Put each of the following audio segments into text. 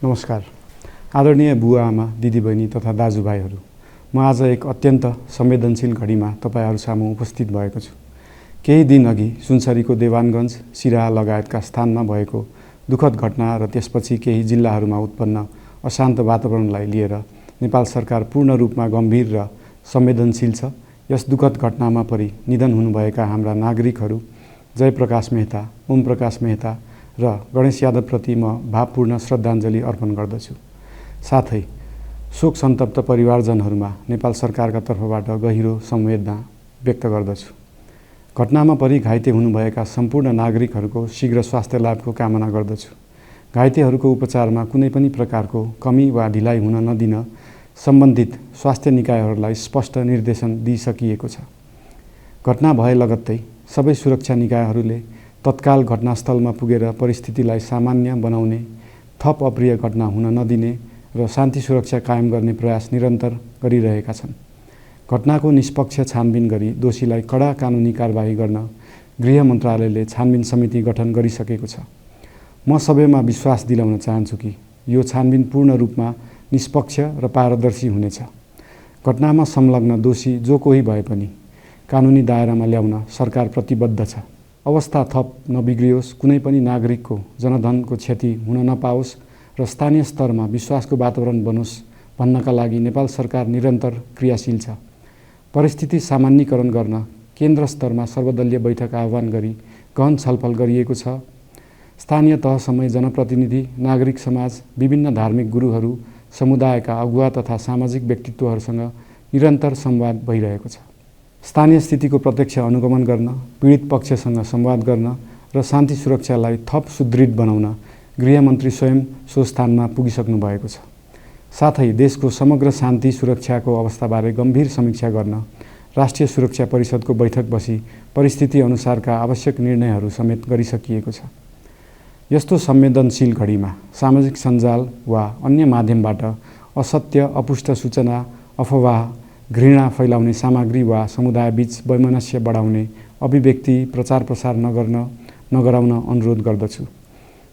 नमस्कार। आदरणीय बुवा आमा, दिदीबहिनी तथा दाजुभाइहरू, म आज एक अत्यन्त संवेदनशील घडीमा तपाईहरू सामु उपस्थित भएको छु। केही दिन अघि सुनसरीको देवानगञ्ज, सिराहा लगायतका स्थानमा भएको दुःखद घटना र त्यसपछि केही जिल्लाहरूमा उत्पन्न अशान्त वातावरणलाई लिएर नेपाल सरकार पूर्ण रूपमा गम्भीर र संवेदनशील छ। यस दुःखद घटनामा परि निधन हुनुभएका हाम्रा नागरिकहरू जयप्रकाश मेहता, ओम प्रकाश मेहता र गणेश यादवप्रति म भावपूर्ण श्रद्धाञ्जली अर्पण गर्दछु। साथै शोक सन्तप्त परिवारजनहरूमा नेपाल सरकारका तर्फबाट गहिरो संवेदना व्यक्त गर्दछु। घटनामा परि घाइते हुनुभएका सम्पूर्ण नागरिकहरूको शीघ्र स्वास्थ्य लाभको कामना गर्दछु। घाइतेहरूको उपचारमा कुनै पनि प्रकारको कमी वा ढिलाइ हुन नदिन सम्बन्धित स्वास्थ्य निकायहरूलाई स्पष्ट निर्देशन दिइसकिएको छ। घटना भए लगत्तै सबै सुरक्षा निकायहरूले तत्काल घटनास्थलमा पुगेर परिस्थितिलाई सामान्य बनाउने, थप अप्रिय घटना हुन नदिने र शान्ति सुरक्षा कायम गर्ने प्रयास निरन्तर गरिरहेका छन्। घटनाको निष्पक्ष छानबिन गरी दोषीलाई कडा कानुनी कारबाही गर्न गृह मन्त्रालयले छानबिन समिति गठन गरिसकेको छ। म सबैमा विश्वास दिलाउन चाहन्छु कि यो छानबिन पूर्ण रूपमा निष्पक्ष र पारदर्शी हुनेछ। घटनामा संलग्न दोषी जो कोही भए पनि कानुनी दायरामा ल्याउन सरकार प्रतिबद्ध छ। अवस्था थप नबिग्रियोस्, कुनै पनि नागरिकको जनधनको क्षति हुन नपाओस् र स्थानीय स्तरमा विश्वासको वातावरण बनोस् भन्नका लागि नेपाल सरकार निरन्तर क्रियाशील छ। परिस्थिति सामान्यीकरण गर्न केन्द्र स्तरमा सर्वदलीय बैठक आह्वान गरी गहन छलफल गरिएको छ। स्थानीय तहसम्मै जनप्रतिनिधि, नागरिक समाज, विभिन्न धार्मिक गुरुहरू, समुदायका अगुवा तथा सामाजिक व्यक्तित्वहरूसँग निरन्तर संवाद भइरहेको छ। स्थानीय स्थितिको प्रत्यक्ष अनुगमन गर्न, पीडित पक्षसँग संवाद गर्न र शान्ति सुरक्षालाई थप सुदृढ बनाउन गृहमन्त्री स्वयं सो स्थानमा पुगिसक्नु भएको छ। साथै देशको समग्र शान्ति सुरक्षाको अवस्थाबारे गम्भीर समीक्षा गर्न राष्ट्रिय सुरक्षा परिषदको बैठक बसी परिस्थिति अनुसारका आवश्यक निर्णयहरू समेत गरिसकिएको छ। यस्तो संवेदनशील घडीमा सामाजिक सञ्जाल वा अन्य माध्यमबाट असत्य, अपुष्ट सूचना, अफवाह, घृणा फैलाउने सामग्री वा समुदायबीच वैमनस्य बढाउने अभिव्यक्ति प्रचार प्रसार नगराउन अनुरोध गर्दछु।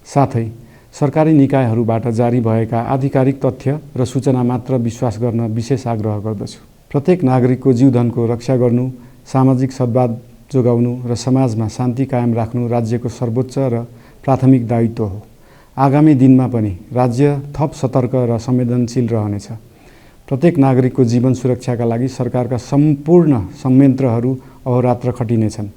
साथै सरकारी निकायहरूबाट जारी भएका आधिकारिक तथ्य र सूचना मात्र विश्वास गर्न विशेष आग्रह गर्दछु। प्रत्येक नागरिकको जीवधनको रक्षा गर्नु, सामाजिक सद्भाव जोगाउनु र समाजमा शान्ति कायम राख्नु राज्यको सर्वोच्च र प्राथमिक दायित्व हो। आगामी दिनमा पनि राज्य थप सतर्क र संवेदनशील रहनेछ। प्रत्येक नागरिकको जीवन सुरक्षाका लागि सरकारका सम्पूर्ण संयन्त्रहरू अहोरात्र खटिनेछन्।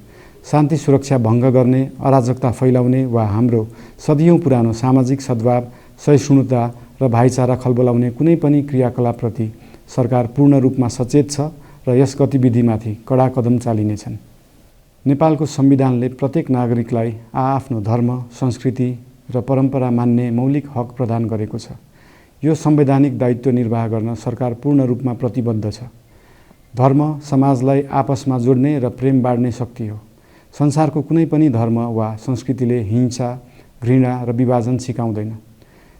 शान्ति सुरक्षा भङ्ग गर्ने, अराजकता फैलाउने वा हाम्रो सदियौं पुरानो सामाजिक सद्भाव, सहिष्णुता र भाइचारा खलबलाउने कुनै पनि क्रियाकलापप्रति सरकार पूर्ण रूपमा सचेत छ र यस गतिविधिमाथि कडा कदम चालिनेछन्। नेपालको संविधानले प्रत्येक नागरिकलाई आआफ्नो धर्म, संस्कृति र परम्परा मान्ने मौलिक हक प्रदान गरेको छ। यो संवैधानिक दायित्व निर्वाह गर्न सरकार पूर्ण रूपमा प्रतिबद्ध छ। धर्म समाजलाई आपसमा जोड्ने र प्रेम बाँड्ने शक्ति हो। संसारको कुनै पनि धर्म वा संस्कृतिले हिंसा, घृणा र विभाजन सिकाउँदैन।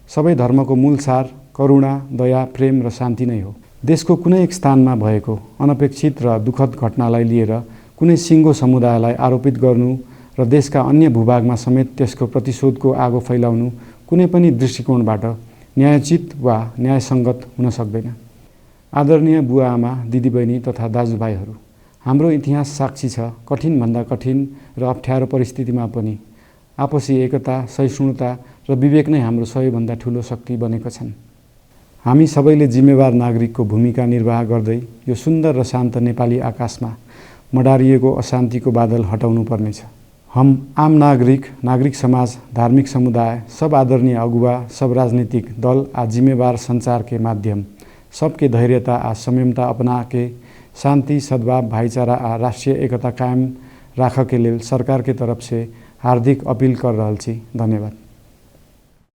सबै धर्मको मूल सार करुणा, दया, प्रेम र शान्ति नै हो। देशको कुनै एक स्थानमा भएको अनपेक्षित र दुःखद घटनालाई लिएर कुनै सिङ्गो समुदायलाई आरोपित गर्नु र देशका अन्य भूभागमा समेत त्यसको प्रतिशोधको आगो फैलाउनु कुनै पनि दृष्टिकोणबाट न्यायोचित वा न्यायसङ्गत हुन सक्दैन। आदरणीय बुवा आमा, दिदीबहिनी तथा दाजुभाइहरू, हाम्रो इतिहास साक्षी छ कठिनभन्दा कठिन र अप्ठ्यारो परिस्थितिमा पनि आपसी एकता, सहिष्णुता र विवेक नै हाम्रो सबैभन्दा ठूलो शक्ति बनेका छन्। हामी सबैले जिम्मेवार नागरिकको भूमिका निर्वाह गर्दै यो सुन्दर र शान्त नेपाली आकाशमा मडारिएको अशान्तिको बादल हटाउनु पर्नेछ। हम आम नागरिक समाज, धार्मिक समुदाय, सब आदरणीय अगुवा, सब राजनीतिक दल आ जिम्मेवार संचार के माध्यम सबके धैर्यता आ संयमता अपना के शांति, सद्भाव, भाईचारा आ राष्ट्रीय एकता कायम राख के लेल सरकार के तरफ से हार्दिक अपील कर रहल छी। धन्यवाद।